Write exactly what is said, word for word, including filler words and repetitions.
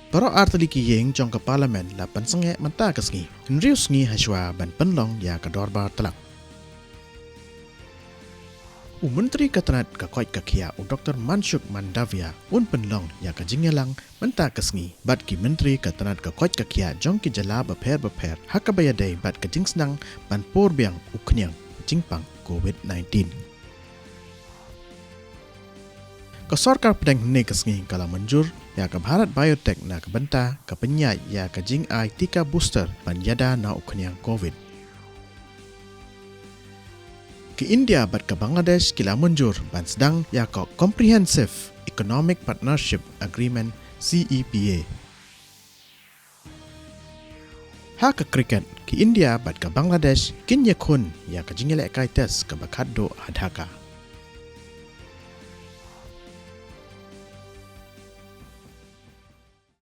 Baroh artylli ki ïing jong ka Parliament la pynsangeh mynta ka sngi, hynriew sngi hashwa ban pynlong ïa ka dorbar tlak. U Myntri ka tnat ka koit ka khiah u Doktor Mansukh Mandaviya un pynlong ïa ka jingïalang mynta ka sngi bad ki Myntri ka tnat ka koit ka khiah jong ki jylla bapher bapher ha kaba ïadei bad ka jingsneng ban pur biang u khñiang jingpang Covid nineteen. Ka sorkar pdeng hynne ka sngi ka la mynjur ïa ka Bharat Biotech na ka bynta ka pynïaid ïa ka jingai tika booster ban ïada na u khñiang Covid. Ka India bad ka Bangladesh ki la mynjur ban sdang ïa ka Comprehensive Economic Partnership Agreement, C E P A. Ha ka cricket, ka India bad ka Bangladesh kin ïakhun ïa ka jingïalehkai test kaba khatduh ha Dhaka.